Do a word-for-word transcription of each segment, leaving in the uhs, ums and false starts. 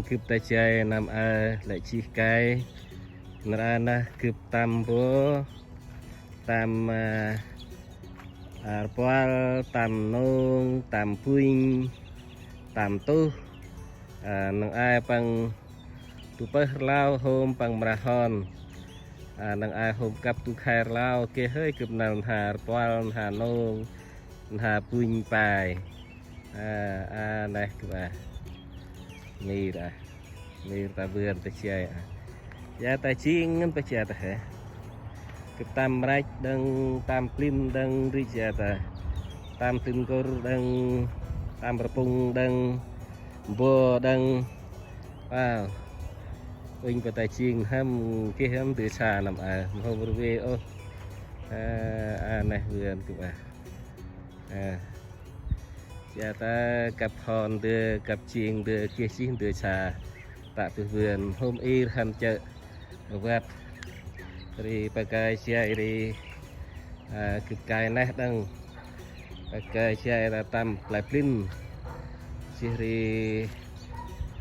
Gâp ta jay năm a lĕ jêh kay. Nar aơ nơh gâp tăm bô, tăm, a, a, rpuăl, tăm nông, tăm bŭnh, tăm tuh. A, năng ai păng du pơh rlau hôm păng mra hon. A, năng ai hôm kăp du khay rlau, geh hơi gâp năl nha rpuăl, nha nông, nha bŭnh pay. A, a, neh gâp a. Mir a. Mir ta vườn ta jay a. Ya ta jêng ngăn pa jay ta he. Gâp tăm mrăch đăng, tăm plin đăng, ri jay ta. Tăm plin gôr đăng, tăm rpŭng đăng, bô đăng. Wow. Uănh pa ta jêng hăm, geh hăm dơi sa năm a. Mhôm rvê ôh. A, a, neh vườn gâp a. A. Jay ta kăp hon dơi, kăp jêng dơi, geh jêh dơi sa. Tă bơh vườn, hôm ir hăn chơ̆ văt. Ri pa kơi jay ri, a, gâp kay neh đăng. Pa kơi jay ta tăm play plin. Jêh ri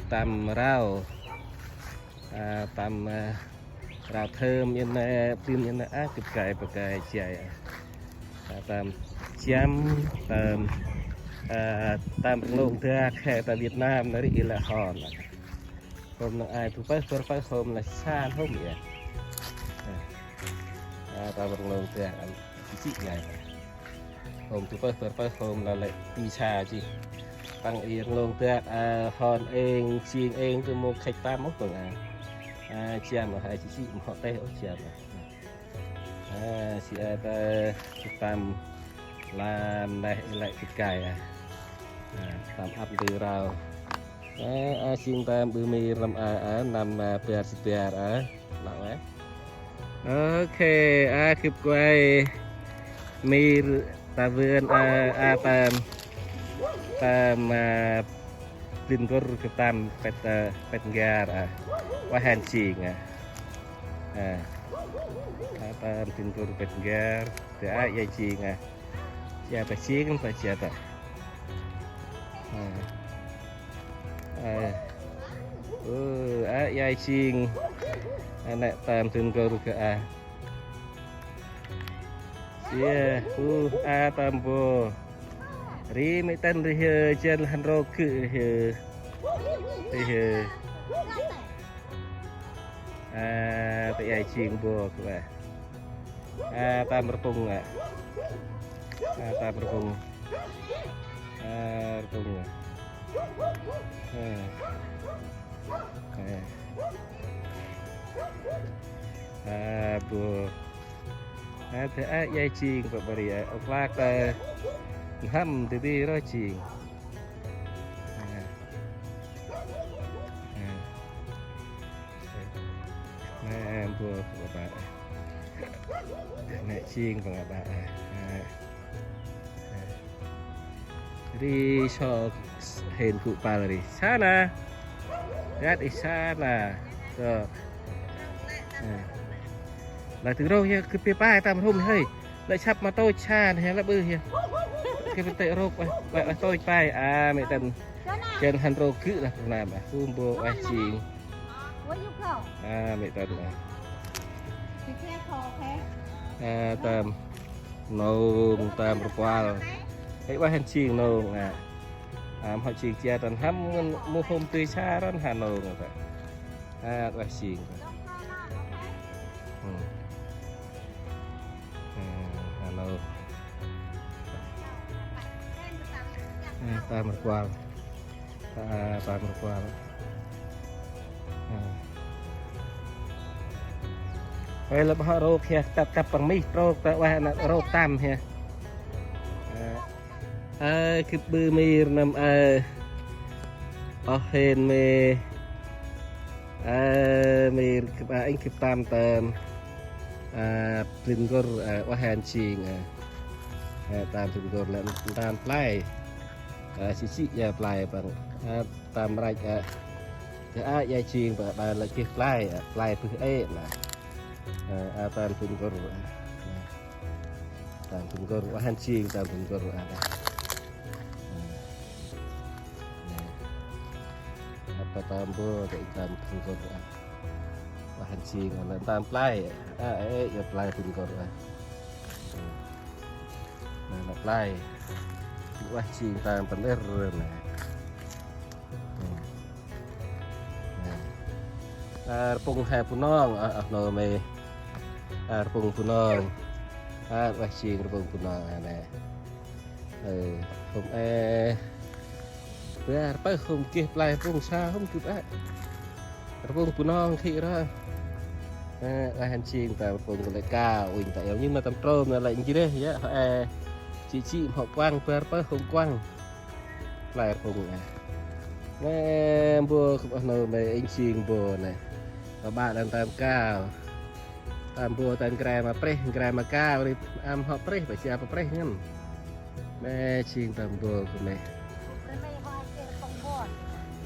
tăm rau. A, tăm, a, rau thơm yên nê, plin yên nê, a, gâp kay pa kơi jay a. A, tăm jăm, tăm, a, tăm rnglông dak he ta Việt Nam nê ri i lĕ hon. Hôm năng ai du pơh, pơh, pơh, hôm lĕ san hôm ya. A, tăm rnglông dak, a, jêh jêh ya. Hôm du pơh, pơh, pơh, hôm lĕ lĕ pi sa jêh. Păng i rnglông dak, a, hon êng, jêng êng, du mô khĕch tăm ôh păng a. A, jăm a, hai jêh jêh, mhŏ têh ôh jăm a. A, si a ta, tăm, lam, neh, i lĕ gĭt gai a. A, tăm ăp ndơ rau. A, a, jêng tăm ƀư mir năm a, a, năm a, bar jêt bar a. Lăng a. Ok, a, gâp kuay mir ta vườn a, a, tăm, tăm, a, plin gôr gâp tăm pet, a, pet n'gar a. Ueh hên jêng a. A. A, tăm plin gôr pet n'gar. Tơ a, ya jêng a. Jêh ta jêng, ta jêh ta. A. A. Ơ, a, ya jêng. A, nê tăm plin gôr gâp a. Jêh, u, a, tăm bô. Ri mê̆ tăn ri hơ, jan lĕ hăn rôk gŭ ri hơ. Ri hơ. A, ta ya jêng bô gâp a. A, tăm rpŭng a. A, tăm rpŭng. A, rpŭng a. A. A. A, bô. A, tơ a, ya jêng bơh bri a. Ơ, klak ta. N'hâm tơ di ro jêng. A. A. Nê, bô, bô, bô. Nê, jêng, bô, bô. Nê. Ri so hên gŭ pâl ri. Sa na. Gât i sa na. Tơ. Nê. Lah tơ rôk ya, gâp pe pay tăm rhŭm hơi. Lah săp ma tôch sa nê, lah ƀư ya. Gâp pe tơ̆ rôk, ueh, ueh, ueh tôch pay. A, mê̆ tăn. Jan hăn rôk gŭ lah, pơnam, a. Hu bô, ueh, jêng. Where you go? A, mê̆ tăn a. Be careful, okay? A, tăm nông, tăm rpuăl. Hê, ueh hên jêng nông a. A, mhŏ jêng jêh tăn hăm ngăn mâu hôm tui sa răn ha nông a ta. A, ueh jêng. Hm. A, ha nông. A, tăm rpuăl. A, tăm rpuăl. A. Ueh, lăp hŏ rôk hia, tăp tăp păng mih rôk, ta ueh nă rôk tăm hia. A. A, gâp ƀư mir năm a. Ơ hên mê̆. A, mir gâp a, inh gâp tăm tăm. A, plin gôr, a, ueh hên jêng a. A, tăm plin gôr lĕ tăm play. A, si si ya play păng. A, tăm rach a. Tơ a ya jêng păng đa lĕ geh play a, play bơh ê na. A, a, tăm plin gôr a. Tăm plin gôr, ueh hên jêng tăm plin gôr a. A, Tơm bô, tơm bô, tơm bô. Ueh hăn jêng, nê tơm play. A, ê, ê, play tơm bô, ueh. Nê, nê play. Ueh jêng tơm pơnir, nê. Nê. Nê. A, rpŭng he Bunong, a, a, nô mê. A, rpŭng Bunong. A, ueh jêng rpŭng Bunong, a, nê. Ơ, hôm e. Bar pơh hôm geh play rpŭng sa hôm geh a. Rpŭng Bunong khĭ ro. Ơ, ueh hăn jêng ta rpŭng lĕ ka uănh ta iâu nhĭn ma tơm trôm nê lĕ njreh yơh, ơ. Jê̆ jê̆ mhŏ kuăng bar pơh hôm kuăng. Play rpŭng a. Nê, bô khŭp oh nô mê inh jêng bô nê. Ba ba đăng tơm kao. Tơm bô tơm gre ma prêh, gre ma kao, ri am hŏ prêh, ba sia pa prêh ngăn. Mê jêng tơm bô kơ mê.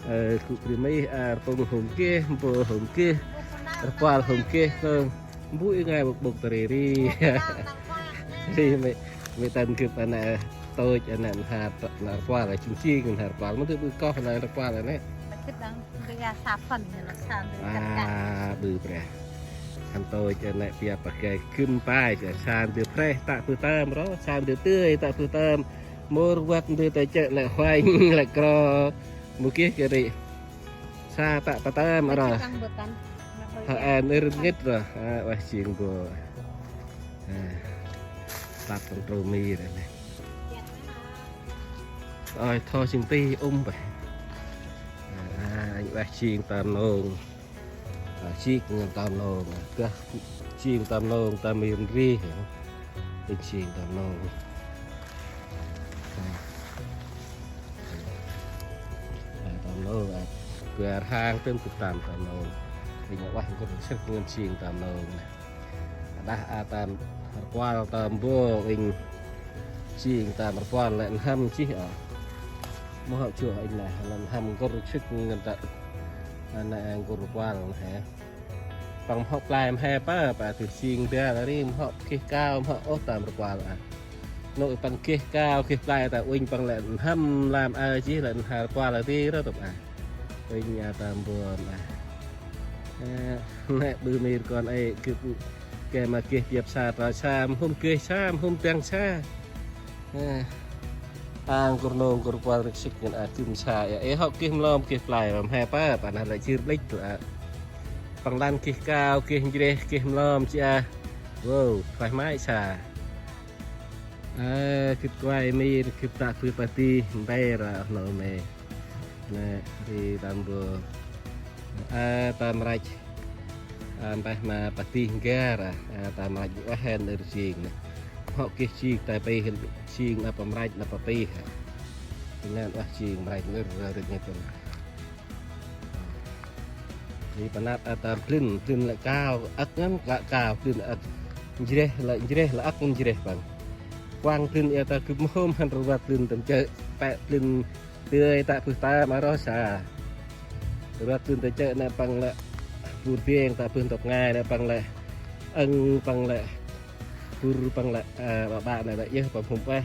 Ơ, gŭ ri mê, a, rpŭng hôm geh, bô hôm geh, rpuăl hôm geh, tơm. Mbui ngai bŭk bŭk tơ ri ri. Ri mê, mê tơm gâp ană tôch, ană nhar, nhar rpuăl, jêng jêng nhar rpuăl, mâu dơi ƀư koh nhar rpuăl ană. Ƀư brah. Ăn tôch ană pia pa gay gŭm pai, sa ndơ prêh tă bơh tơm ro, sa ndơ tơi tă bơh tơm. Mor văt ndơ ta chơ̆ lĕ huanh, lĕ kro. Mâu geh kơ ri. Sa tă pa tơm ro. Hơ, a, nê rngit ro. A, ueh jêng bô. A, tăp păng trô mi ro nê. Ôi, tho jêng ti ŭm bơh. A, a, anh ueh jêng tơm nông. A, jêng ngăn tơm nông. Gah jêng tơm nông, tơm mi rnri. Anh jêng tơm nông. A, tơm nông, a. Gua rhang tơm gâp tơm tơm nông. Anh ueh gâp sĭt ngăn jêng tơm nông. Đah a tơm rpuăl tơm bô inh jêng tơm rpuăl lĕ n'hâm jêh a. Mâu hŏ jôh inh nê, lĕ n'hâm gŭr sĭt ngăn ta. Nê gŭr rpuăl nê. Păng mhŏ play mhe pơ, pă tih jêng biăl ri mhŏ geh kao, mhŏ ôh tơm rpuăl a. Nô păng geh kao, geh play ta uănh păng lĕ n'hâm lam a jêh lĕ n'har rpuăl a ti ro tŭp a. Uănh a tơm bô a. Ơ, nê ƀư mir kon ê, gâp gay ma geh biăp sa, trao sa, mhŭm geh sa, mhŭm tiăng sa. Ơ, a, gŭr nông, gŭr rpuăl ri sĭt ngăn a gŭm sa, ê, ê, hŏ geh mlom, geh play, mhe pơ, pă nê lĕ jêr blĕch tŭ a. Păng lăn geh kao, geh njreh, geh mlom, jêh a. Wow, klaih mai sa. Ơ, gâp kuai mir, gâp tă bơh padih, mper, a, oh nô mê. Nê, ri tơm bô. A, tơm rach. A, mpeh ma padih nggar, a, a, tơm rach ueh hên ri jêng nê. Hŏ geh jêng ta pih, jêng năp pơmrach, năp pih, a. Ngăn ueh jêng mrach ngir, ri ngir. Ri panăp a tơm blĭn, blĭn lĕ kao, âk ngăn, ka-, kao, blĭn âk. Njreh lĕ, njreh lĕ âk njreh păng. Kuăng blĭn ia ta gâp mhôm hăn rvăt blĭn tơm chơ̆, pĕ blĭn tơi tă bơh tơm a ro sa. Rvăt blĭn ta chơ̆ nê păng lĕ bur biêng tă bơh ntŭk ngai nê păng lĕ âng păng lĕ bur păng lĕ, a, ƀă ƀă nê lĕ yơh păng mhôm ueh.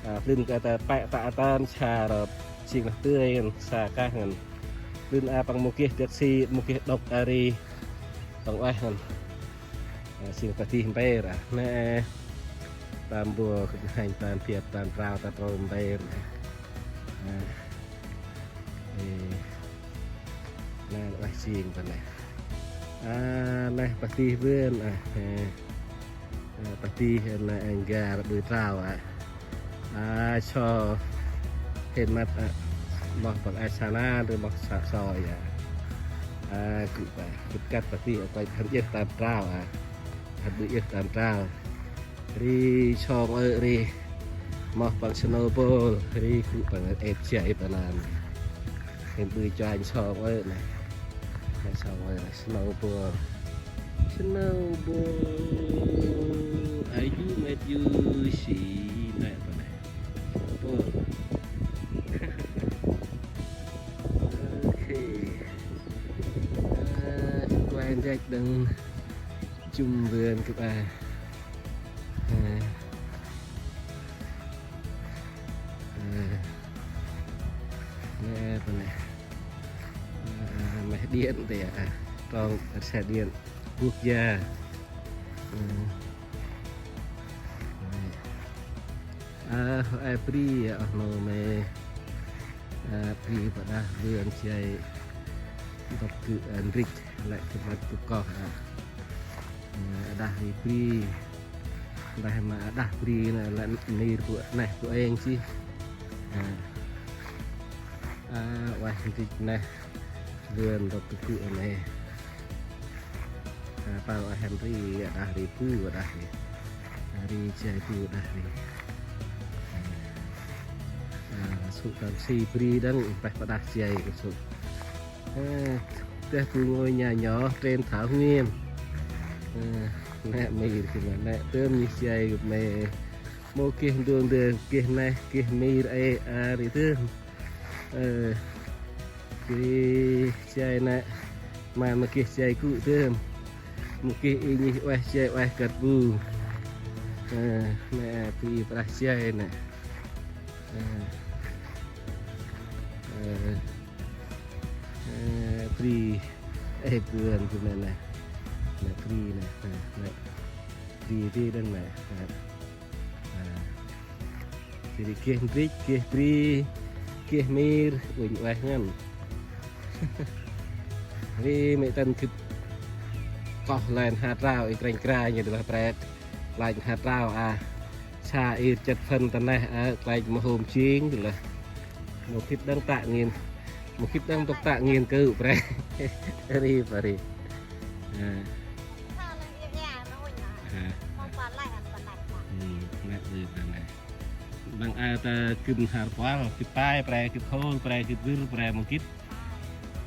A, blĭn kơ ta pĕ tă tơm sa ro jêng lah tơi ngăn sa kah ngăn. Blĭn a păng mâu geh dak si, mâu geh đŏk a ri. Păng ueh ngăn. A, jêng padih mper a. Nê, tơm bô gâp hanh tơm biăp tơm trao ta trôm mper a. A, ê, nê, ueh jêng ta nê. A, nê padih bơn a. Ê, a, padih nê nggar ƀư trao a. A, so hên măt a. Moh păng a sa nan, ri moh sa so ia. A, gŭ pa, gŭ kăt padih a, păng hăn jêh tơm trao a. Hăn ƀư jêh tơm trao. Ri song ơ ri. Moh păng snowball, ri gŭ păng êp jay păng nan. Hên ƀư chuanh song ơ nê. Nê song ơ nê, snowball. Snowball. Ayu met yu si nê păng nê. Snowball. Ok. A, quay ndrăch đăng chum vườn kơ ba. Ơ. Ơ. Nê, pơ nê. điện thì à, trong xe điện quốc gia. Ừ. Ơ, ai bri, ơ, nô me, ơ, bri pa đah bri ăn jay, dôk gŭ ăn rêch, lĕ kơ măt kơ koh, ơ. Ơ, đah ri bri, đah ma đah bri nê, lĕ mir bu neh bu êng jêh. Ơ. Ơ, ueh rêch neh, bri ăn dôk gŭ ăn nê. Ơ, păng ueh ăn ri, đah ri bu, đah ri. Ri jay bu, đah ri. Ơ, sŭ tâm si bri đăng, peh pa đah jay sŭ. Ơ, teh bu ngôi nhà nhỏ trên thảo nguyên. Ơ, nê mir kơ ma nê, tơm nhih jay kơ me. Mâu geh ndơ ndơ, geh neh, geh mir ê, a, ri tơm. Ơ, geh jay nê, ma ma geh jay gŭ tơm. Mâu geh i nhih ueh jay ueh kơt bu. Ơ, nê, bri pa đah jay nê. Ơ, ơ, ơ, bri, ê, bri ăn bu nê nê. Nê, bri nê, nê, nê. Bri, bri đăng nê. Nê. Ơ. Jêh ri geh ndrêch, geh bri, geh mir, uănh ueh ngăn. Ri mê̆ tăn gĭt koh lĕ ha trao, i kranh kra, nhêt lah prêt. Klach ha trao, a. Sa ir chăt phân ta neh, a, klach ma hôm jêng, lah. Mâu gĭt đăng tă ngên, mâu gĭt đăng dôk tă ngên kơ pre. Ri, pa ri. Ơ. Ơ. Ơ. Ơ, nê, ơ, nê. Đăng a ta gĭt har pual, gĭt pai, pre gĭt hô, pre gĭt wir, pre mâu gĭt.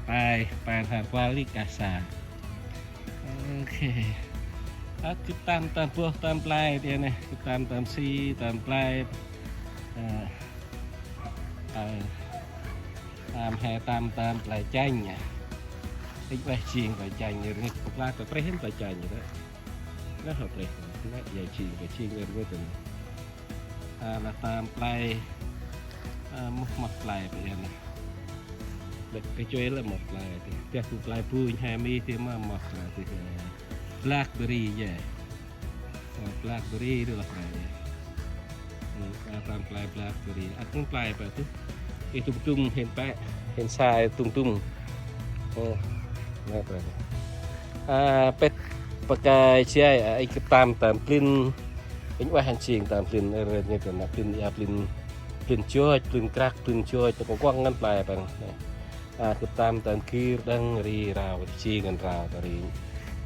Pai, pai har pual ri kah sa. Ôkê. Ơ, gĭt tam, tam boh, tam play ti nê, gĭt tam, tam si, tam play. Ơ, ơ, tam he, tam, tam play chanh nê. Êch ueh jêng play chanh nê, rngăch pơk lah ta prêh hên play chanh nê. Lah hŏ play, nê, ya jêng, ya jêng nê, rngăch nê. A, lah tam play. A, moh, moh play pa ya nê. Lĕ kơ chuê lah moh play ti. Teh bu play bu nhai mi ti ma moh play ti. Blackberry ya. Ơ, blackberry ri lah play ya. Hmm, a, tam play blackberry. Ăt mâu play pa ti. Ih tum tum hên pĕ, hên sa ih tum tum. Ơ, nê play. A, pĕt pa kơi jay, a, ih gĭt tam, tam plin. Êch ueh hăn jêng tam plin, ơ, rê, rê, rê, plin, ya, plin, plin jôch, plin krăk, plin jôch, ta kuŏng kuŏng ngăn play păng. A, gĭt tam, tam gir đăng ri rao, ri jêng ngăn rao, ta ri.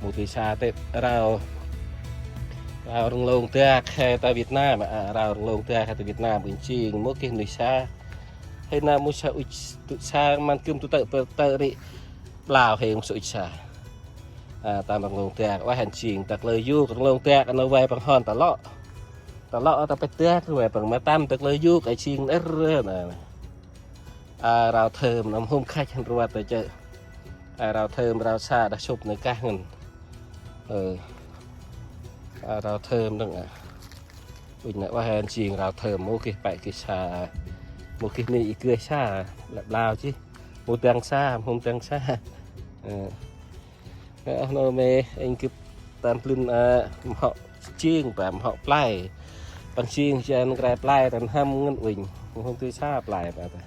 Mâu tui sa tê rao, rao rnglông dak he ta Việt Nam, a, rao rnglông dak he ta Việt Nam, ênh jêng, mâu geh nuih sa. He na mâu sa ŭch, tu sa man kưm tu tơ̆, tơ̆ ri, blau he mâu sa ŭch sa. A, tam rnglông dak, ueh hăn jêng, ta klơ yôk, rnglông dak, nau vay păng hon ta lŏ. Ta lŏ ta pĕt dak, vay păng ma tam ta klơ yôk, a jêng nơr, nê. A, rao thơm, năm hôm khăch hăn rvăt ta chơ. A, rao thơm, rao sa, đah sŭp nê kah ngăn. Ơ. A, rao thơm đăng a. Ŭnh nê ueh hăn jêng rao thơm, mâu geh pĕ geh sa. Mâu geh ni i geh sa, lĕ blau jêh. Mâu dăng sa, hôm dăng sa. Ơ. Ơ, nô me, êng gĭt tam plin, ơ, mhŏ jêng, pa mhŏ play. Păng jêng, jan kre play, tan hăm ngăn uănh. Mâu hôm tui sa play, pa ta.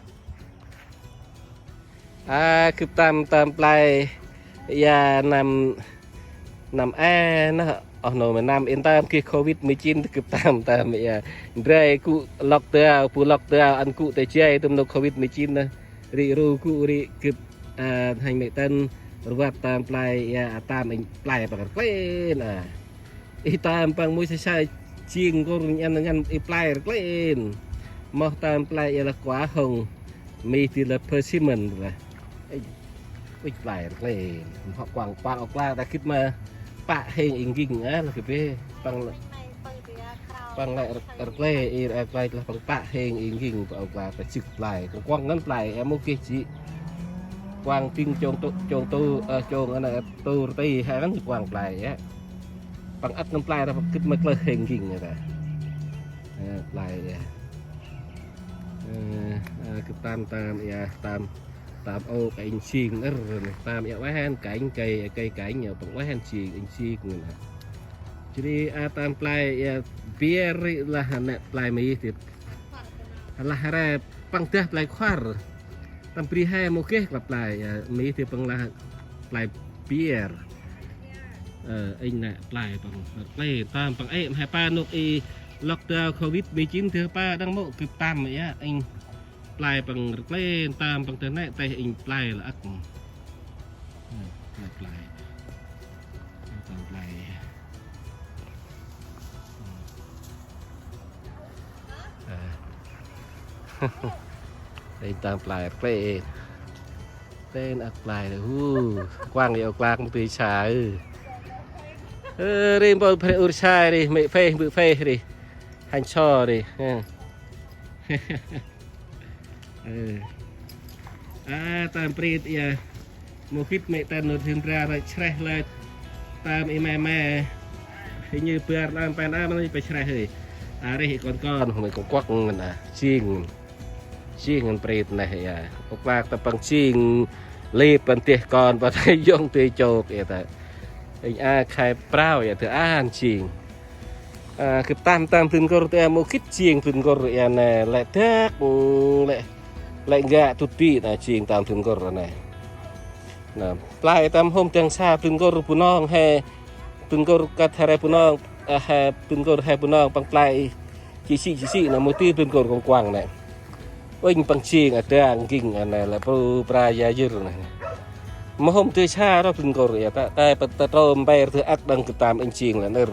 A, gĭt tam, tam play. Ya, năm, năm e, nê, ơ, nô me năm in tam geh Covid mười chín, gĭt tam, tam, ya. Ndrel gŭ lockdown, bu lockdown, ăn gŭ ta jay, tơm nô Covid mười chín nê. Ri ru gŭ ri gĭt, a, hanh mê̆ tăn rvăt tam play, ya, a, tam ênh play păng rklên, a. I tam păng mâu sa sa jêng kôr nhăn ngăn i play rklên. Moh tam play ya lah quả hồng, mi ti lah persimmon lah. Ê, ŭch play rklên. Mhŏ kuŏng, kuŏng ôk lah ta gĭt ma pă hêng êng ging, a, lah gĭt bê. Păng Păng lĕ rklê, i rklê lah păng pă hêng i nging pă ôk lah ta jik play. Kuŏng ngăn play, ê, mâu geh jêh. Kuŏng ting chông tu, chông tu, ơ, chông ana tu rti, he ngăn kuŏng play, ê. Păng ăt ngăn play, ta păng gĭt ma klơh hêng nging, ê, ta. Ê, play, ê. Ê, ê, gĭt tam tam, ê, tam. Tơm ôk êng jêng nơr nê, tơm ia ueh hên kêng, kêng, kêng, kêng ia păng ueh hên jêng, êng jêng nê. Jêh ri a tơm play ia biêr ri lah nê play mi dê. Lah re păng dah play khuăr. Tơm bri he mâu geh lah play ia mi dê păng lah play biêr. Ơ, êng nê play păng, play tơm păng ê, mhe pa nôk i lockdown covid mười chín dê pa đăng mâu gâp tơm ia, êng play păng rklain tơm păng tơ nê têh êng play lah âk. Nê, nê play. Tơm play. Ơ. Êng tơm play rklain. Tên âk play hu. Kuăng ia klak mâu tui sa ư. Ơ, ri mpôl phe ur sai ri, mê̆ pheh, mbơ̆ pheh ri. Hăn so ri. Ơ. A, tơm prit ia. Mâu gĭt mê̆ tên nô thim bra rê chreh lĕ. Tơm i me me. Hình như bar năm pen năm nê pa chreh hơi. A, rêh i kon kon, hông mê̆ kon kuăk ngăn a. Jêng. Jêng ngăn prit nê ia. Ôk lak ta păng jêng. Lip păng têh kon, păng têh yŏng têh chôk ia ta. Êng a khai prao ia ta an jêng. A, gâp tơm tơm dŭn gôr tơ mâu gĭt jêng dŭn gôr ia nê, lĕ dăk, lĕ, lĕ ngă tŭt ti nê jêng tơm dŭn gôr nê. Nê, play tơm hôm dăng sa dŭn gôr Bunong he, dŭn gôr kăt he re Bunong, a, he dŭn gôr he Bunong păng play. Ji si, ji si nê mâu ti dŭn gôr kuăng kuăng nê. Uănh păng jêng a dang ging a nê lĕ pru pra ya yŭr nê. Mâu hôm tơ sa rô dŭn gôr ia ta, ta pơt ta trôm mpêr tơ âk đăng gâp tơm êng jêng lĕ nơr.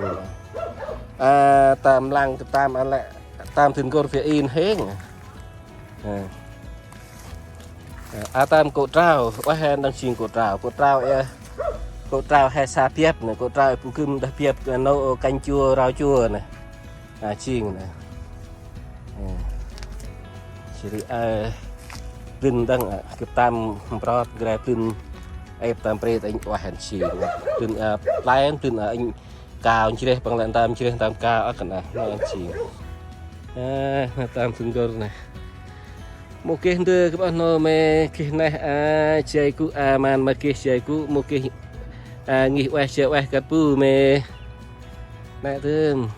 A, tơm lăng gâp tơm a lĕ, tơm dŭn gôr tơ in hêng. A. A, tơm kô̆ trao, ueh hên đăng jêng kô̆ trao, kô̆ trao ia, kô̆ trao he sa biăp nê, kô̆ trao bu gĭm đah biăp nô kanh chua rau chua nê. A, jêng nê. A. Jêh ri, a, dŭn đăng, a, gâp tơm mprot, gre dŭn, êp tơm prit êng ueh hên jêng. Dŭn, a, play, dŭn, a, êng Kao jreh păng lĕ ntơm jreh ntơm kao âk nê, nê jêng. Ơ, nê tơm dŭn gôr nê. Mâu geh ndơ gâp oh nô mê̆ geh neh a, jay gŭ a, man ma geh jay gŭ, mâu geh a, ngih ueh jay ueh kơt bu mê̆. Nê tơm.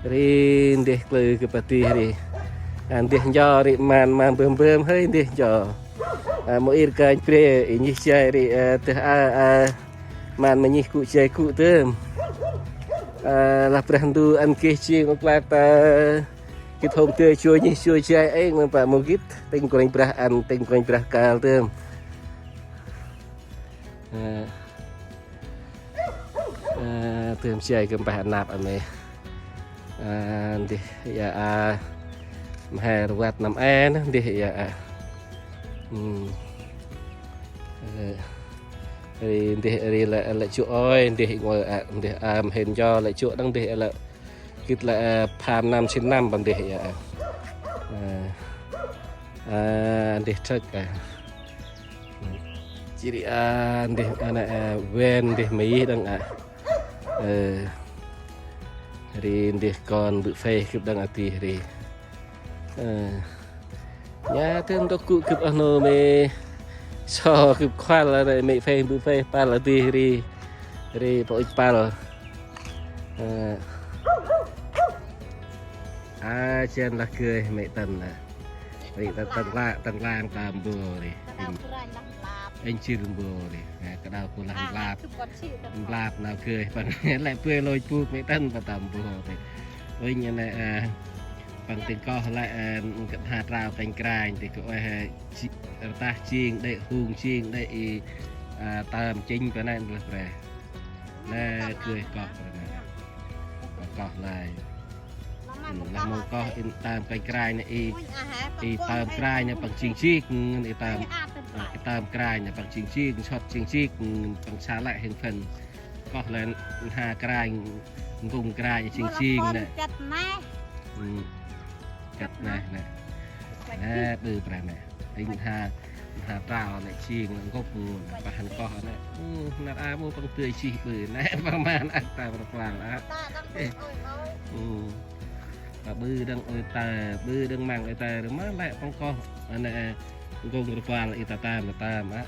Ri ndeh klư gâp a tih ri. A, ndeh njo ri man ma mbơm mbơm hơi ndeh njo. A, mâu ir kanh bre, i nhih jay ri, a, tơh a, a, man ma nhih gŭ jay gŭ tơm. A, lah Brah Ndu ăn geh jêng ôk lak ta gĭt hôm tơ chua nhih chua jay êng mơm pă mâu gĭt. Tĭng Kôranh Brah ăn, tĭng Kôranh Brah kal tơm. A, a, tơm jay gâp mpeh a năp a mê̆. A, ndeh ia a, mhe rvăt năm e nê, ndeh ia a. Ưm. Ơ, ri ndeh ri lĕ, lĕ chu ôi, ndeh ngơi a, ndeh a mhen njo lĕ chu đăng ndeh lĕ. Gĭt lĕ, ơ, pham năm sĭn năm păng ndeh ia a. Ơ. A, ndeh trăk a. Jêh ri a, ndeh a nê, a, ven ndeh mê̆ đăng a. Ơ. Ri ndeh kon bơ̆ pheh gâp đăng a tih ri. Ơ. Nha tơm ntŭk gŭ gâp oh nô mê̆. So gâp khuăl a nê mê̆ pheh bơ̆ pheh păl a tih ri. Ri pô ŭch păl. Ơ. A, chen lah gơi mê̆ tăn nê. Ri tăn, tăn la, tăn lang tơm bô ri. Êng jêr bô ri. A, kđao kô lah nlap. Nlap nau gơi păng lĕ bơi lôch buk mê̆ tăn păng tơm bô ri. Uănh nê, a, păng tĭng koh lĕ, a, gâp ha trao kanh kranh, tĭng koh, a, ji-, rtah jêng đê, hung jêng đê i, a, tơm chênh păng nê lah bre. Nê gơi koh bre nê. Koh lei. Ưm, lah mâu koh i tơm kanh kranh nê i, i tơm kranh nê păng jêng jêk, i tơm, i tơm kranh nê păng jêng jêk, sŏt jêng jêk, păng sa lĕ hên phên. Koh lĕ nha kranh, nkŭng kranh jêng jêng nê. Ưm, kăt neh nê. Nê, ƀư preh nê. Êng nha, nha trao nê jêng nê, nkŭk bu nê, pah hăn koh nê. Ưm, nar a mâu păng tơi jêh ƀư nê, păng man ăk ta păng klang a. Ê. Ưm. Ƀư đăng ôi ta, ƀư đăng măng ôi ta, rơ ma lĕ păng koh. Nê, Nkông rpal i ta tam, ta tam a.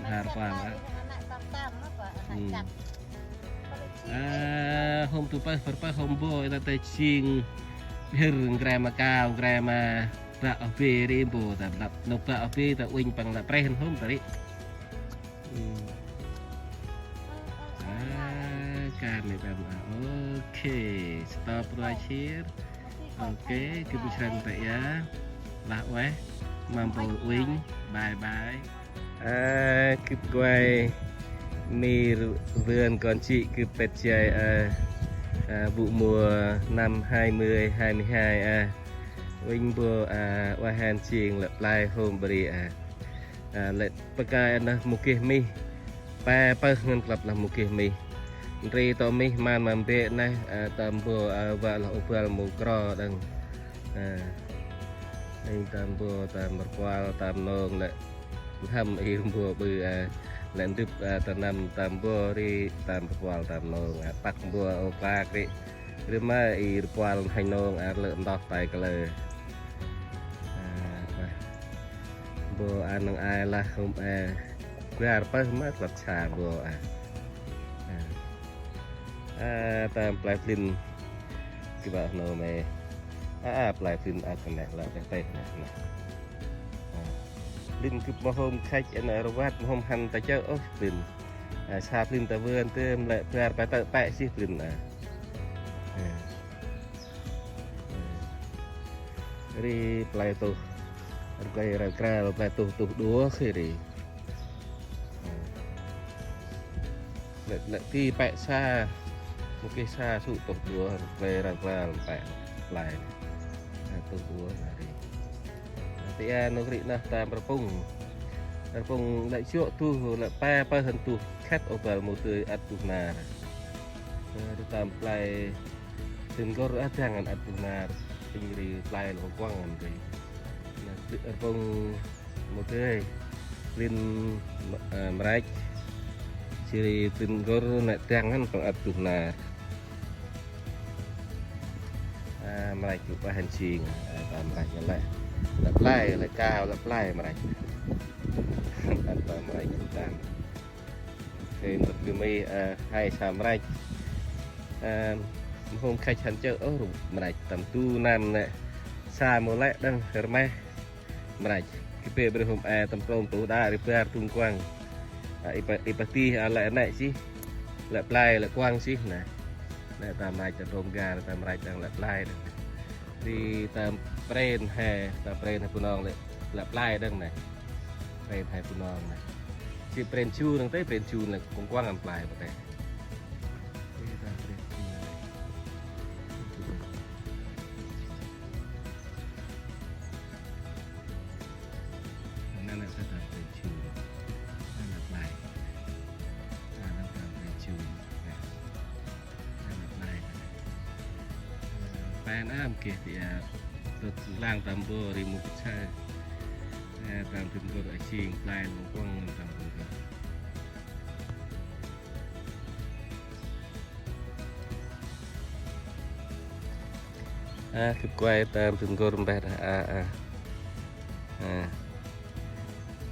Nhar pal a. Hmm. A, hôm tu pơh, pơh, pơh hôm mbo i ta tê jêng bhĭr, ngre ma kao, ngre ma bă oh bê ri mbo ta lăp, nôk bă oh bê ta uănh păng lăp preh hôm ta ri. Hmm. A, kan ni tam a. Ok, stop right here. Ok, gâp srăng ta ya. Lah ueh, ma mbo uănh. Bye bye. A, gâp kuay mir vườn kon jê̆ gâp pet jay a, a, bu mùa năm hai mươi hai mươi hai a. Uănh mbo a, ueh hên jêng lĕ play hôm bri a. A, lĕ pakơi nơh mâu geh mih. Pe pơh ngăn klăp lah mâu geh mih. Ndri tŏ mih man ma mbĕ neh, a, tâm mbo, a, vă lah ôbăl mâu kro đăng. A, êng tâm mbo, tâm rpuăl, tâm nông lĕ. Lăm i mbo ƀư, a, lĕ ndŭp, a, ta năm tâm mbo ri, tâm rpuăl, tâm nông, a, păk mbo, ô, klak ri. Ri ma i rpuăl hanh nông ar lĕ ntoh tay kalơ. A, mbo ăn nâng ai lah hôm e. Kuar pơh ma klăp sa mbo a. A, ta play plin. Kơ ba nô me. A, a, play plin a kơ neh lah teh teh neh. A. Plin gâp ma hôm khăch en rvăt ma hôm hăn ta chơ ôh plin. A, sa plin ta vươn tơm lĕ bar pa tơ pĕ sih plin a. A. Ri play tuh. Rplay răng kral play tuh tuh đua khê ri. Lĕ, lĕ ti pĕ sa. Mâu geh sa sŭ tuh đua rplay răng kral pĕ play. Tuh đua na ri. Ti a nô ri nơh tam rpŭng. Rpŭng lĕ jŏ tuh lĕ pe pe hăn tuh khĕt ôbăl mâu dơi ăt tuh nar. Ri tam play. Dơn gor a dăng ăn ăt tuh nar, êng ri play lŏ kuăng ăn ri. Nơh, rpŭng mâu dơi, plin, a, mrach, jêh ri dơn gor nĕ dăng ăn păng ăt tuh nar. A, mrach gâp ueh hên jêng, a, ta mrach lĕ. Lĕ play, lĕ kao, lĕ play mrach. Ăn ta mrach gâp dăng. Khê ntŭk gâp mê, a, hai sa mrach. A, hôm khăch hăn chơ ôh mrach tâm du năm nĕ. Sa mâu lĕ đăng rmeh mrach. Gâp bê brê hôm e tâm trôm tŭ đa ri bar tung kuăng. A, i pa, i pa tih a lĕ nĕ sih. Lĕ play lĕ kuăng sih nĕ. Nĕ ta mrach ta trôm gar ta mrach đăng lĕ play đăng. Ri ta pren he, ta pren he Bunong lĕ, lĕ play đăng nĕ. Pren he Bunong nĕ. Jêh pren jun nâng tê, pren jun lĕ kuăng kuăng ăn play pa tê. Ri ta pren jun. Nâng nâng ta ta pren jun. Nâng nâng play. Nâng nâng ta pren jun. Nâng nâng play. Pen am geh ti a. Tŭt lang tâm mbo ri mŭt sa. A, tâm dơn gor a jêng play lŏ kuăng tâm dơn gor. A, gâp kuay tâm dơn gor mbeh đah a, a. A.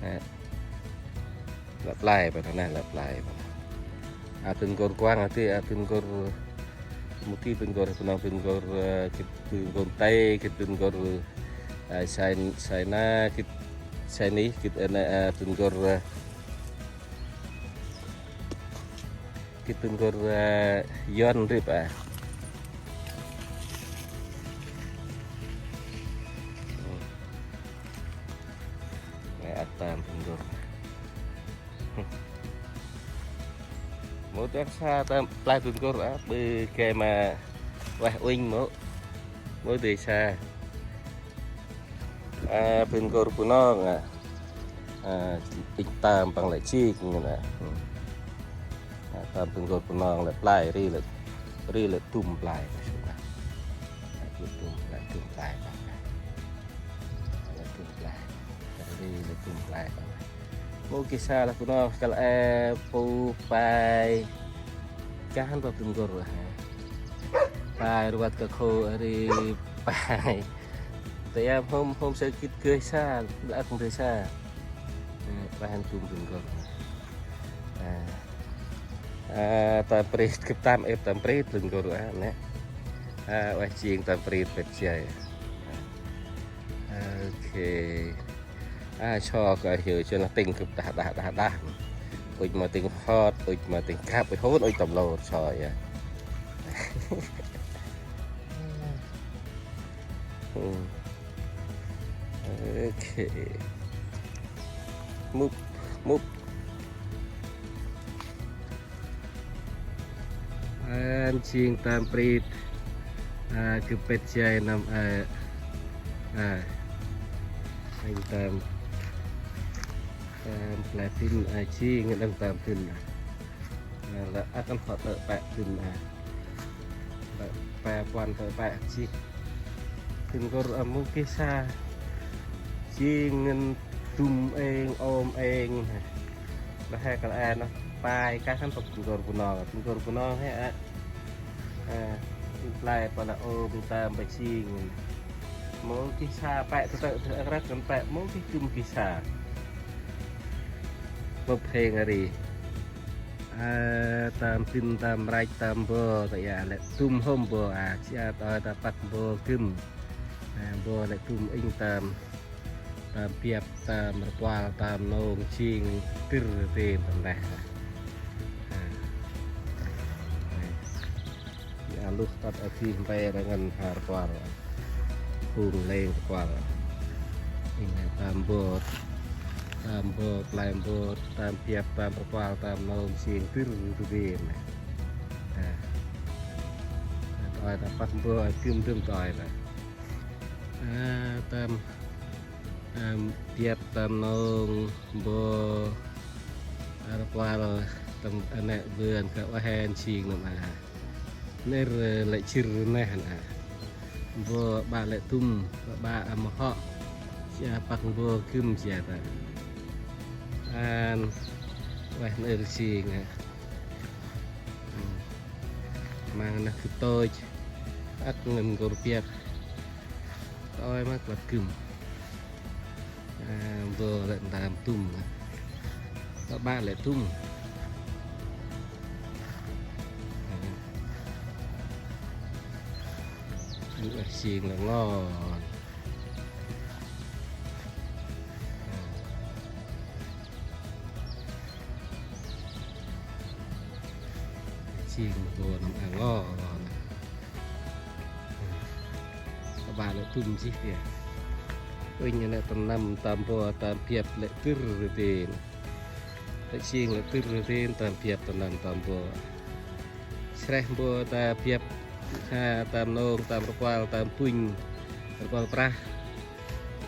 A. Lăp play pa neh, lăp play pa neh. A, dơn gor kuăng a ti, a, dơn gor mâu ti dơn gor Bunong, dơn gor, a, gĭt dơn gor Tây, gĭt dơn gor, a, Sai-, Saina, gĭt Saini, gĭt, a, nĕ, a, dơn gor, a, gĭt dơn gor, a, Yuăn rip a. Nĕ ăt tâm dơn gor. Mâu dơi sa tâm play dơn gor a, ƀư gay ma ueh uănh mâu. Mâu dơi sa. A, dơn gor Bunong a. A, inh tâm păng lĕ jêk ngăn a. A, tâm dơn gor Bunong lĕ play ri lĕ, ri lĕ dŭm play. A, dŭm play, dŭm play păng. Lĕ dŭm play. Ri lĕ dŭm play păng. Mâu geh sa lah Bunong kăl e pu pai. Kah hăn pa dơn gor a. Pai rvăt ka khô ri pai. Tơm hôm, hôm say gĭt gơh sa, lăk gơh sa. Ơ, ueh ăn tum tum gor. Ơ. Ơ, tơm prit gâp tơm ep tơm prit lưng gor a nê. Ơ, ueh jêng tơm prit pet jay. Ơ, ok. A, so kơ hiu cho lah tĭng gâp đah, đah, đah, đah. Ŭch ma tĭng hot, ŭch ma tĭng kăp, ŭch hôn, ŭch tâm lor, so ya. Hmm. Ok. Mŭp, mŭp. Ăn jêng tơm prit. A, gâp pet jay năm a. A. Anh tơm. Tơm play pin a jêng đăng tơm pin a. A, lah ăn hot tơm pek pin a. Lah pek puăn tơm pek jêh. Pin gor a mâu geh sa. Jêng ngăn dŭm êng, ôm êng. Lah he kăl e nơh, pai kah khân păng pŭn gor Bunong, pŭn gor Bunong he a. A, pŭn play pa lah ôm tơm pa jêng. Mâu geh sa pĕ tơtơ tơ ăk răk ngăn pĕ mâu geh dŭm geh sa. Mâp hêng a ri. A, tơm pin tơm rach tơm mbo ta ya lĕ dŭm hôm mbo a, jêh a tơm ta păk mbo gĭm. A, mbo lĕ dŭm êng tơm. Tơm biăp, tơm rpuăl, tơm nông, jêng, tĭr, tĭr, tơm neh. A. A, luh tât a bih mpe rngăn ha rpuăl. Phung lêng rpuăl. Êng tơm mbot, tơm mbot, play mbot, tơm biăp, tơm rpuăl, tơm nông, jêng, tĭr, tĭr, tĭr. A. Tơm ta păk mbo, a, gĭm dŭm tơm ta. A, tơm Ơ, biăp tơm nông mbo, a, rpuăl tơm a nê vườn kơ ueh hên jêng nơm a. Nơr lĕ jêr neh a. Mbo ƀă lĕ dŭm, ƀă ƀă a mhŏ. Jêh a păk mbo gĭm jêh ta. Ăn ueh nơr jêng a. Măng nơh gĭt tôch. Ăt ngăn gor biăp. Tơm ma klăp gĭm. A, mbo lĕ ntơm dŭm. Ƀă ƀă lĕ dŭm. Ơ, jêng lĕ ngon. Jêng mbo nơm a ngo. Ƀă ƀă lĕ dŭm jêh tiê. Uănh a nê tơm nâm tơm mbo tơm biăp lĕ tĭr rơdên. Lĕ jêng lĕ tĭr rơdên tơm biăp tơm nâm tơm mbo. Sreh mbo ta biăp, a, tơm nông, tơm rpuăl, tơm punh, rpuăl prah.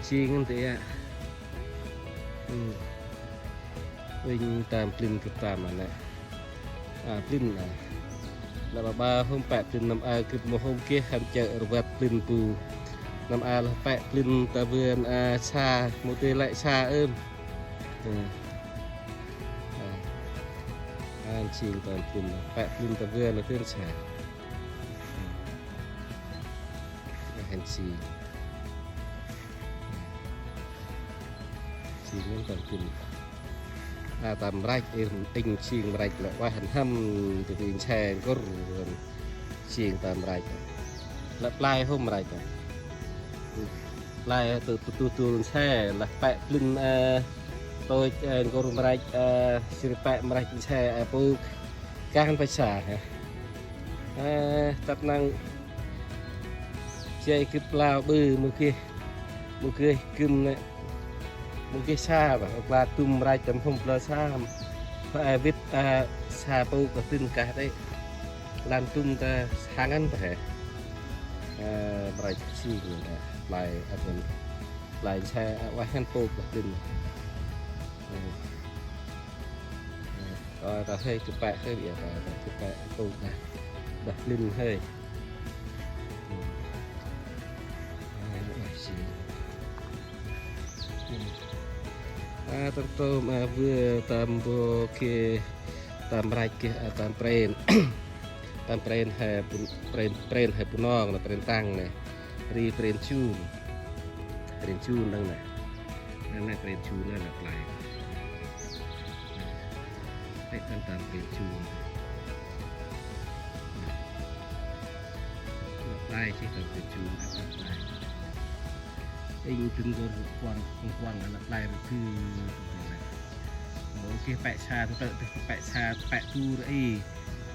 Jêng ngăn tê a. Ơ. Uănh tơm plĭn gâp tơm a nê. A, plĭn a. Nơm a ƀă hôm pĕ plĭn nơm a gâp mâu hôm geh hăn chơ̆ rvăt plĭn bu. Nơm a lah pĕ plĭn ta vườn a sa, mâu tê lĕ sa ơm. Ơ. A. Ăn jêng tơm plĭn a. Pĕ plĭn ta vườn a tĭr sa. Ơ. Ăn jêng. Jêng ngăn tơm plĭn. A, tơm mrach, êng jêng mrach lĕ ueh hăn hăm, tơ tĭng se gŭr, jêng tơm mrach. Lĕ play hôm mrach. Play tơ, tơ, tơ, tơ se, lah pĕ plĭn, ơ, tôch, ơ, gŭr mrach, ơ, sri pĕ mrach se, ơ, pŭk. Kah hăn păch sa, hă. Ơ, tât năng jay gâp plao ƀư mâu geh, mâu geh gĭm nê. Mâu geh sa bah, kla dŭm mrach tơm hôm plao sa. Pă a vĭt, a, sa pŭk kơ dĭn kah đê. Lăn dŭm ta sa ngăn ta hê. A, mrach si ta. Play, a, dŭm. Play sa, a, ueh hăn pŭk kơ dĭn. Ơ. Ơ, ta hơi, gâp pĕ hơi, ya, ta, ta, gâp pĕ pŭk ta. Dah plĭn hơi. Ơ, ơ, si. A, tơm tôm, a, vơ, tơm mbo geh, tơm mrach geh, a, tơm pren. Tơm pren he, pun-, pren, pren he Bunong, na pren tăng nê. Ri pren chum. Pren Jun đăng nê. Đăng nê Pren Jun nê, nê play. Tê tâm tâm Pren Jun. Nê play, tê tâm Pren Jun, nê play. Êng dâng gor kuang, kuang kuang, nê play rư. Mâu geh pĕ sa, tơ tơ pĕ sa, pĕ tu rơ i.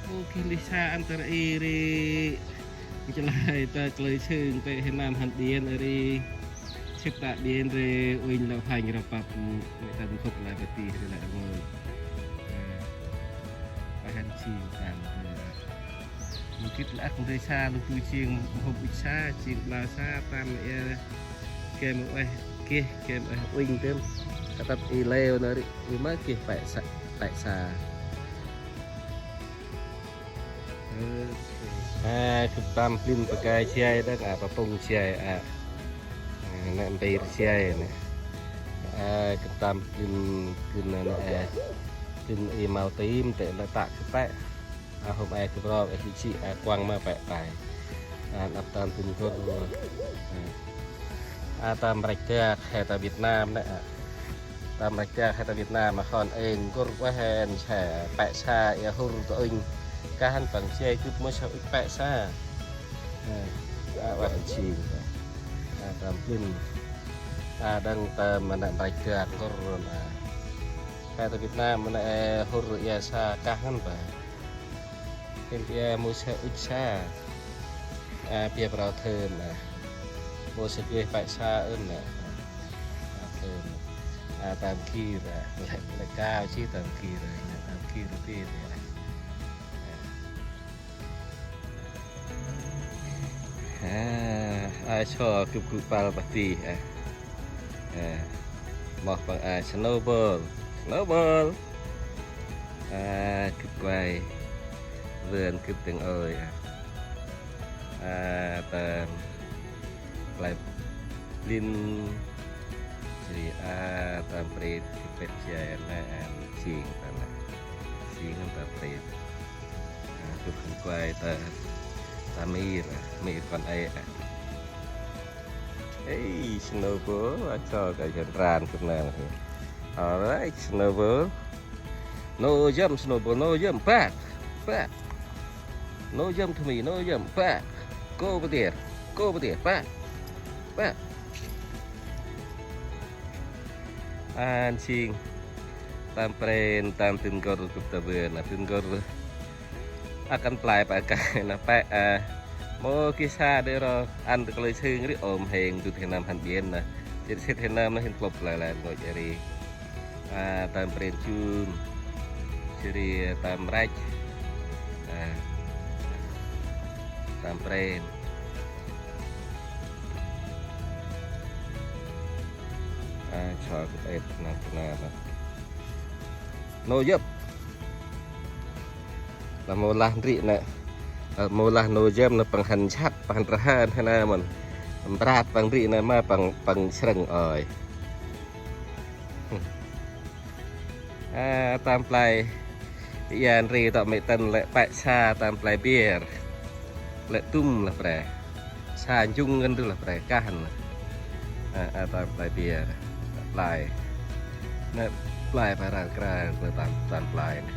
Mâu geh lĕ sa ăn tơ rơ i ri. Chalơi ta kalơi sưng tê hên năm hăn điên ri. Sĭp ta điên ri, uinh lơ phanh rơ pap, mê ta khŭp lơ bati ri lơ ngơi. Ơ, ta hăn sing tâm. Mâu gĭt lăk ndrê sa, lŭ tu sing, hŭp ŭch sa, sing blau sa, tâm ê. Kem ueh, geh, kem ueh uinh tơm. Katăp i leo nơ ri, i ma geh pĕ sa, pĕ sa. Ơ, a, gâp tâm plin pa kai siai đăng, a, pa pŭng siai, a. A, nê mpêr siai nê. A, gâp tâm plin, plin nê, nê, a, plin i mâu tim tê nê tă gâp pĕ. A, hôm e gâp rok, e, hik si, a, kuăng ma pĕ pai. A, nđâp tâm plin gor. A, a, tâm rach dak, he ta Việt Nam nê, a. Tâm rach dak, he ta Việt Nam, a, hon êng gor ueh hên sa, pĕ sa, ia hŭr ta uinh. Kah hăn păng siai gâp mâu sa ŭch pĕ sa. A, a, ueh hên sing. A, tâm plin. A, đăng tâm, a, nê rach dak gor, a. He ta Việt Nam, a, nê, e, hŭr ia sa kah hăn păng. Hên ia mâu sa ŭch sa. A, pia prao thơm, a. Mâu sa geh pĕ sa ơm nê. A, thơm. A, tâm gir, a. Lĕ, lĕ kao si tâm gir, a. Tâm gir ti, a. A, a, so gâp gŭ păl pah ti, a. A, moh păng, a, Snowball. Snowball. A, gâp kuai. Vườn gâp tĭng ơi, a. A, tâm play plin. Jêh ri, a, tâm prit, gâp prit jay, a, nê, a, sing, tâm nê. Sing, tâm prit. A, gâp khân kuai ta, ta mir, a, mir kon ê, a. Hey, Snowball, a, cho ka jan ran gâp nang. All right, Snowball. No jump, Snowball, no jump. Back, back. No jump to me, no jump. Back. Go over there. Go over there. Back. Back. Ăn sing. Tâm pren, tâm tĭn gor gâp ta bơn, a, tĭn gor. Ăt ăn play pa kai nê pĕ, a. Mâu geh sa đê ro, ăn ta kalơi sưng ri ôm hên, dŭt hên năm hăn điên nê. Sĭt sĭt hên năm nê hên klŭp lai lai ngôch ri. A, tâm pren Jun. Jêh ri tâm rach. A, tâm pren. A, cho gâp êp nê, nê, nê. No jump. Lah mâu lah ndri nê. Lah mâu lah no jump nê păng hăn săt, păng hăn rhơn hên nê mân. Mprat păng ndri nê ma păng, păng srăng ơi. A, tâm play. Ia ndri tŏ mê tăn lĕ pĕ sa tâm play biêr. Lĕ tŭm lah pre. Sa njŭng ngăn dŭ lah pre kah nê. A, a, tâm play biêr. Play. Nê play pa ran kra nê tâm, tâm play nê.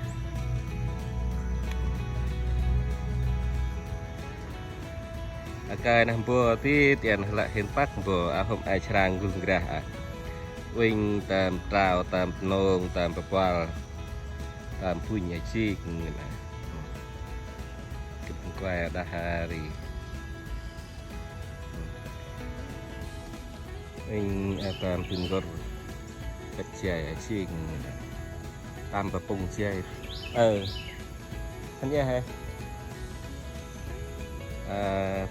A, kai nê mbo ti tian lĕ hên păk mbo, a, hôm ai srăng gŭ ngrah, a. Uinh tâm trao, tâm nông, tâm pa puăl, tâm phŭnh a jik ngăn, a. Gâp kuai đah a ri. Êng, a, tâm tĭn gor. Pĕt jay a jêng. Tâm pa pŭng jay. Ơ. Hăn ia he. A,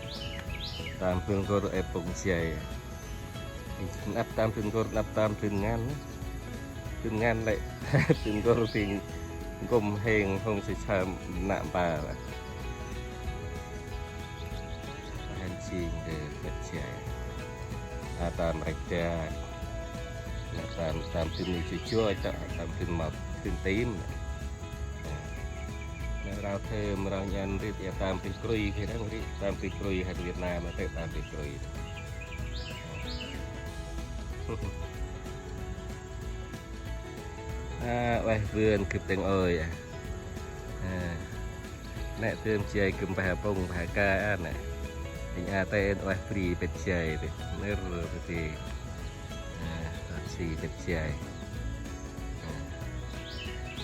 tâm tĭn gor ê pŭng jay. Nđâp tâm tĭn gor, nđâp tâm tĭn ngăn. Tĭn ngăn lĕ. Tĭn gor tĭn gŭm hêng hông sê sa nă mpa lĕ. Hăn sing dê pĕt jay. A, tâm rêch dak. Nê tâm, tâm tĭn ni jujua, tâm tĭn mâp, tĭn tim. Nê rau thêm, rau nhăn rit, ia tâm pih krui, kơ răng rit, tâm pih krui, hăn Việt Nam, tê tâm pih krui. A, ueh vươn gâp tĭng ôi a. A, nĕ tơm jay gâp mpeh pŭng mpeh ka a nĕ. Êng a tê ueh bri pĭt jay tê. Nơr tê. A, tât si pĭt jay.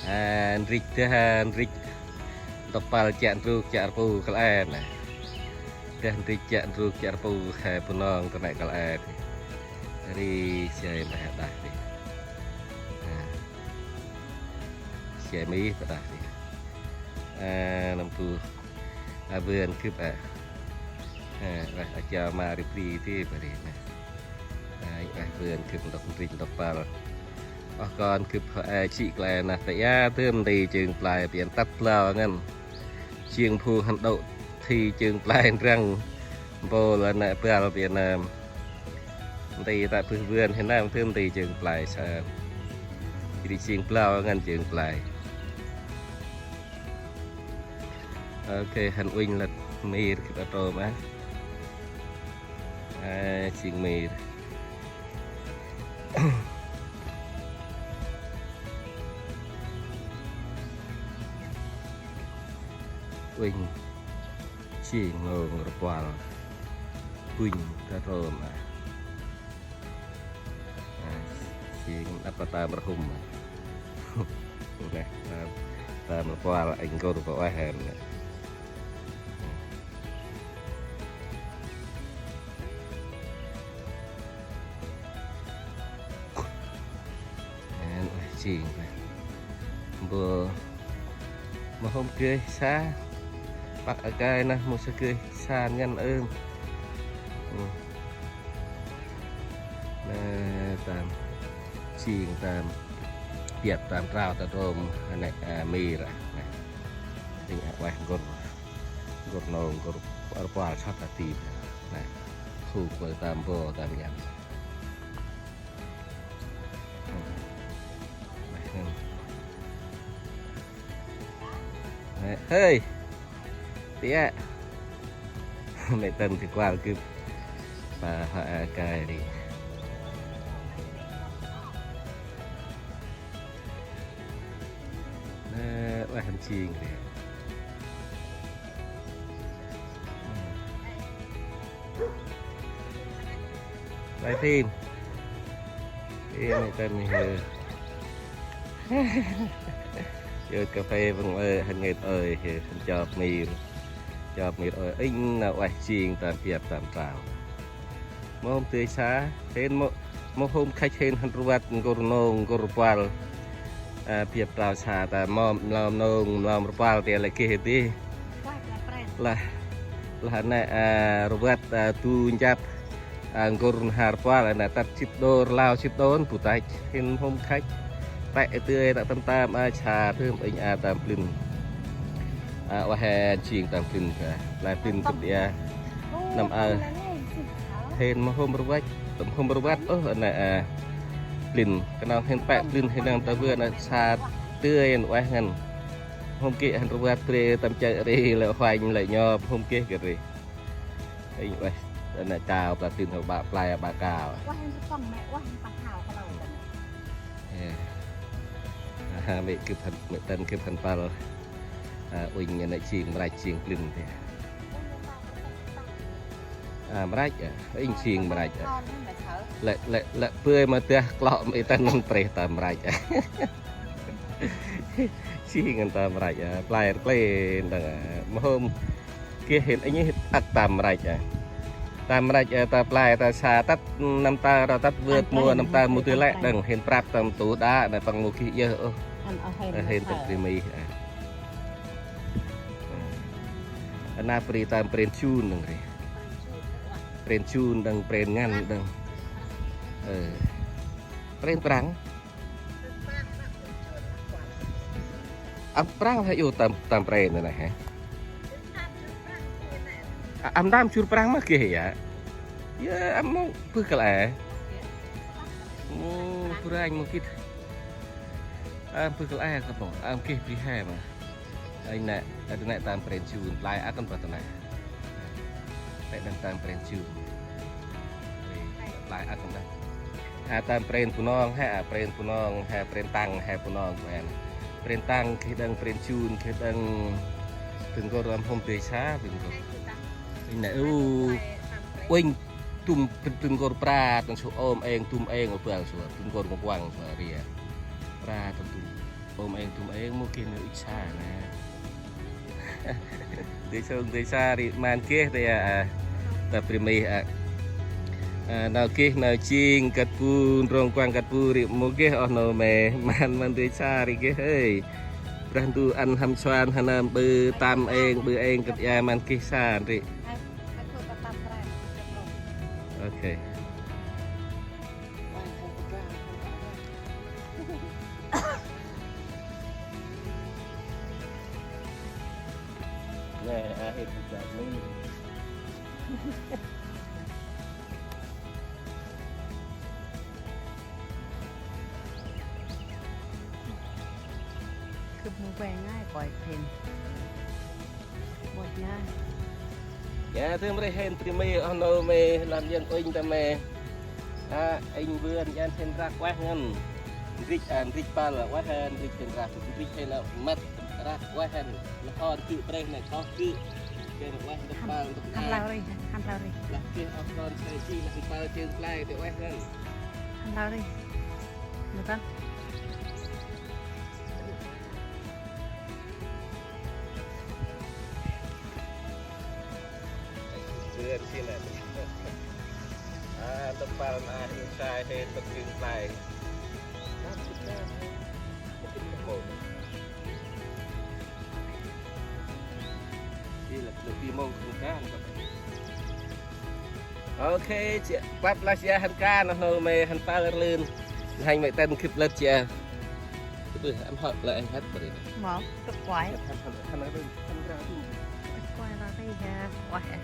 A, ndrĭch dah, a, ndrĭch. Ntŭk păl chiă ndrôk chiă rpu kăl e nĕ. Dah ndrĭch chiă ndrôk chiă rpu he Bunong tơ nĕ kăl e. Ri jay mpeh đah tê. A. Jay mi tơ đah tê. A, nâm bu. A, vươn gâp a. A, a, a, cha ma ri bri tê bri nĕ. A, a, vươn gâp ntŭk ndrĭch ntŭk păl. Oh kon gâp a, jê̆ kăl e nă tê a tơm nti jêng play pian tât blau ngăn. Jêng phung hăn đŏ thi jêng play ndrăng. Mpôl a nĕ băl Việt Nam. Nti ta bơh vươn hên nơm tơm nti jêng play sa. Jêh ri jêng blau ngăn jêng play. Ôkê, hăn uănh lăt mir gâp a trôm a. A, jêng mir. Uănh. Jêng ngông rpuăl. Bŭnh ta trôm a. A, jêng nđâp a tam rhŭm a. Nĕ, tam, tam rpuăl êng ngor pa ueh a nĕ. Nĕ, ueh jêng ta. Bơ, mâu hôm geh sa. Păk a kai nă, mâu sa geh sa ngăn ơm. Nĕ, tam. Jêng tam. Biăp tam trao ta trôm. Nĕ, a, mir a. Nĕ. Tĭng a ueh ngor. Ngor nô, ngor rpuăl săt ta tip. Nĕ. Huk bơ tam bơ tam yăn. Hơi. Tiă. Mẹ Tân thì qua gâp. Ba ha a kai ri. Nĕ, ueh hăn jêng ri. Lai phim. Ê, mẹ Tân hê. Yơt cà phê văng ơi, hăn ngêt ơi, hê, hăn chọp mir. Chọp mir ơi, inh nă ueh jêng tam biăp tam trao. Mâu hôm tơi sa, hên mâu, mâu hôm khăch hên hăn rvăt ngor nông, ngor rpuăl. A, biăp trao sa ta mâu, mlâm nông, mlâm rpuăl ta lĕ geh ti. Lah, lah nĕ, a, rvăt, a, du njăp, a, ngor n'har rpuăl, a, nĕ tât jât đô, rlau jât đô, bu tăch, hên hôm khăch. Tĕ tơi, tăk tâm tam, a, sa tơm, inh a tam plĭn. A, ueh hên jêng tam plĭn ka. Lai plĭn gâp a. Năm a. Hên mâu hôm rvăt, mâu hôm rvăt, ôh, a nĕ, a. Plĭn, kơnong hên pĕ plĭn hên nơm ta vươn, a, sa tơi, ueh ngăn. Hôm geh hăn rvăt bre, tâm chă ri, lĕ huanh, lĕ nhop, hôm geh kơ ri. Inh ueh, a nĕ chao, pla tin hô ba play, ba kao. Ueh, hên rkong mẹ, ueh, hên păng hao, kalau. Ê. A, mẹ gâp hăn, mẹ Tân gâp hăn păl. A, uănh a nĕ jêng mrach jêng plĭn tê. A, mrach a, inh jêng mrach a. Lĕ, lĕ, lĕ bơi ma dah klŏ mê Tân năn prêh ta mrach a. Jêng ngăn ta mrach a, play rklên đăng a. Mâu hôm geh hên inh ăt ta mrach a. Ta mrach a, ta play, ta sa tât năm ta, ro tât vươn mua năm ta, mua tơi lĕ đăng hên prăp tâm tu đa, nă păng mua geh yơh, ôh. Hên tâm ri mi a. Ana pri tam pren chun đăng ri. Pren chun đăng pren ngăn đăng. Ơ. Pren prăng. Ăp prăng ha yu tam, tam pren nă he. A, ăp tam chur prăng mă geh ya. Ya, ăp mâu bơh kăl e. Mâu bơh ranh mâu gĭt. Ăp bơh kăl e kăp mâu. Ăp geh bri he mă. Ơi nă, ơi nă tam pren chun, play ăt kăn bơh tơ nă. Tê đăng tam pren chun. Ơi, play ăt kăn đăng. A, tâm pren Bunong ha, a, pren Bunong ha, pren Tăng ha, Bunong kuen. Pren Tăng geh đăng, pren Jun geh đăng. Dâng kôr lam hôm dê sa, dâng kôr. Inh nê, u, uênh, dŭm, dâng kôr pra, tăn su ôm êng, dŭm êng, u bang su, dâng kôr mâu kuăng su, ri a. Pra, tăn dŭm. Ôm êng, dŭm êng, mâu geh nau ih sa nê. Dê sông, dê sa ri, man geh, dê a, a. Ta bri mih a. A, nau geh, nau jêng, kăt bu, ndrŏng kuăng kăt bu ri, mâu geh, oh nô mêh, man, man dê sa ri geh, hơi. Brah Ndu ăn hăm suan, hăn nơm ƀư, tâm êng, ƀư êng, kăt ya, man geh sa ri. Ok. Nê, a, hên hên jat nê. Kơp mâu veng ai, koi phên. Bot ngai. Ya, tơm rêh hên bri mih, oh nô mêh, lam Yuăn uênh ta mêh. A, êng vươn Yuăn hên răk ueh ngăn. Ndrich, a, ndrich pâl ueh hên, ndrich hên răk, ndrich hên, a, măt răk ueh hên. Lah hon kư brêh nê, koh kư. Kên ueh ndrich pâl, ndrich hên. Hăn lau ri, hăn lau ri. Lah kên oh kon sai si, lah pâl jêng play, tê ueh ngăn. Hăn lau ri. Nê tăn. Bươn si nê. A, tâm pâl na, hên sai, hên tâm jêng play. Di lah, lah di mông không kan. Ok, jêh, păp lah jêh hăn kan, oh nô mêh hăn pâl rlưn. Hăn mêh tăn khĭt lăt jêh. Tơpưh, ăn hŏ lĕ anh hăt bri. Mâu, tŭk kuai. Hăn, hăn, hăn, hăn, hăn, hăn, hăn. Tŭk kuai lah ri ha, kuai.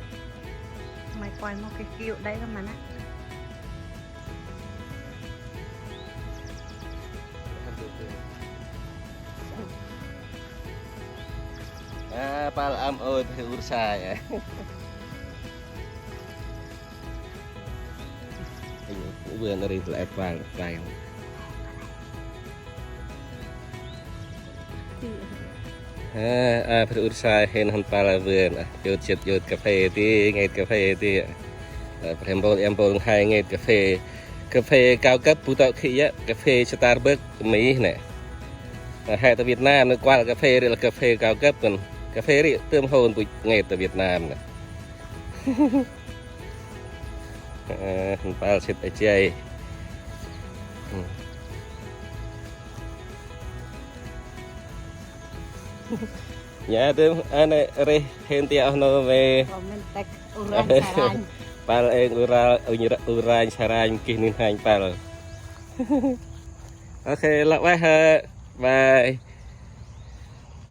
May kuai mâu geh kiu đay lah mân a. A, pâl ăm ôi, phe ur sai a. Vươn ri lĕ pâl, pâl. A, a, phe ur sai hên hăn pâl vươn a. Yut sĭt yut cà phê ti, ngêt cà phê ti. A, phe mpôl, em mpôl hai ngêt cà phê. Cà phê cao cấp bu tŏ khĭ yơh, cà phê Starbucks Mỹ nê. A, hai ta Việt Nam nê kuăl cà phê ri lah cà phê cao cấp ngăn. Cà phê ri tơm hôn bu ngêt ta Việt Nam nê. A, hăn pâl sĭt a jay. Nya tơm, a, nê rêh hên ti oh nô mêh. Comment tag Uranh Saranh. Pâl êng Ura-, Ura-, Uranh Saranh geh nin hanh pâl. Ok, lah ueh hơ. Bye.